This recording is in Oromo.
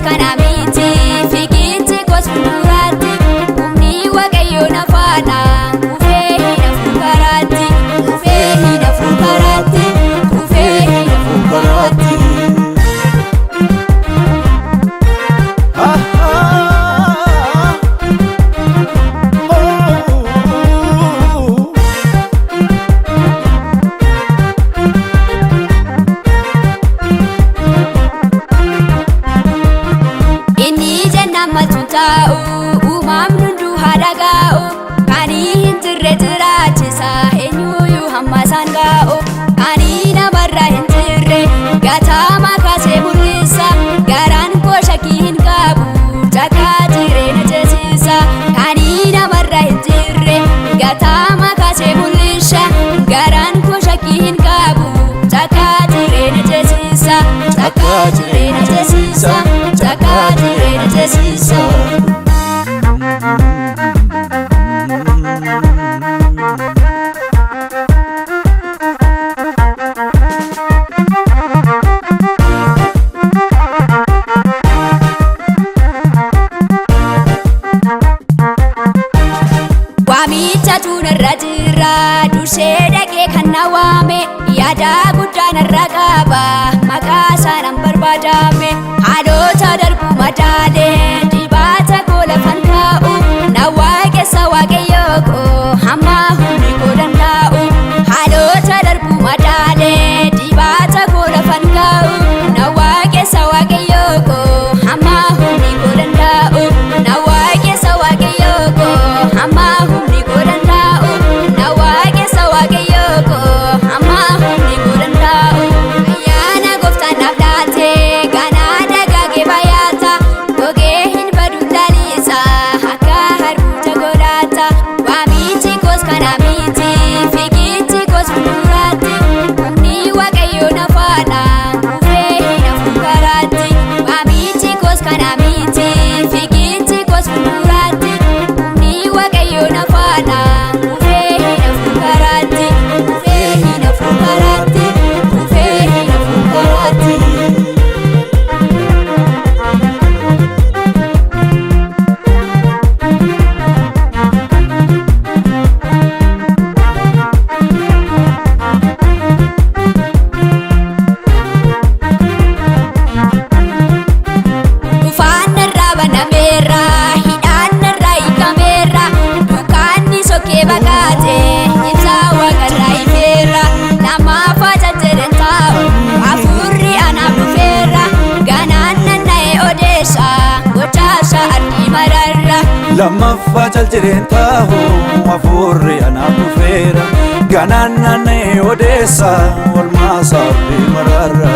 Kana miti, fiigichi koos fuulduraatti, humni Waaqayyoo na faana, kufee hin hafu karaatti, kufee hin hafu karaatti, kufee hin hafu karaatti. Ah, ah, oh. Inni jennaan maltuun taa'u, uumamni hunduu haa dhaga'u, kan hin jirre jiraachisa, eenyuyyuu hamma isaan ga'u, kan namarraa hin jirre gatamaa kaasee mul'isa, garaan koo shakkii hin qabu, cakkaa jireenya ceesisa, kan namarraa hin jirre gatamaa kaasee mul'isa, garaan koo shakkii hin qabu, cakkaa jireenya ceesisa, cakkaa jireenya ceesisa, cakkaa jireenya ceesisa. Waamicha tuunarra jira, dursee dhaqee kan na waame, yaada guddaa narra qaba, maqaa isaanaan barbaadame, haalota darbu madaalee, dibaata koo lafan kaa'u, na waaqessa Waaqayyoo koo hamma humni koo danda'u, haalota darbu madaalee, dibaata koo lafan kaa'u, na waaqessa Waaqayyoo koo hamma humni koo danda'u, na waaqessa Waaqayyoo koo hamma humni koo danda'u, na waaqessa Waaqayyoo koo hamma humni koo danda'u. Ayyaana gooftaan naaf laate ganaa dagaagee bayaata, gogee hin badu laliisa akka harbuuta godhata, waamichi koos kana miti, fiigichi koos fuulduraatti, humni Waaqayyoo na faana, kufee hin hafu karaatti, waamichi koos kana miti, fiigichi koos fuulduraatti, humni Waaqayyoo na faana, kufee hin hafu karaatti, kufee hin hafu karaatti, kufee hin hafu karaatti. Dhufaan narraa banameera, hidhaan narraa hiikameera, dukkaanni sokkee baqaate, ibsaa waaqarraa ifeera, lammaffaa jajjareen taa'u, hafuurri anaaf dhufeera, ganaan nanna'ee odeessa, gochaasa ardii mararra. Lammaffaa cal jedheen taa'u, hafuurri anaaf dhufeera, ganaan naanna'ee odeessa olmaa saarbii mararra.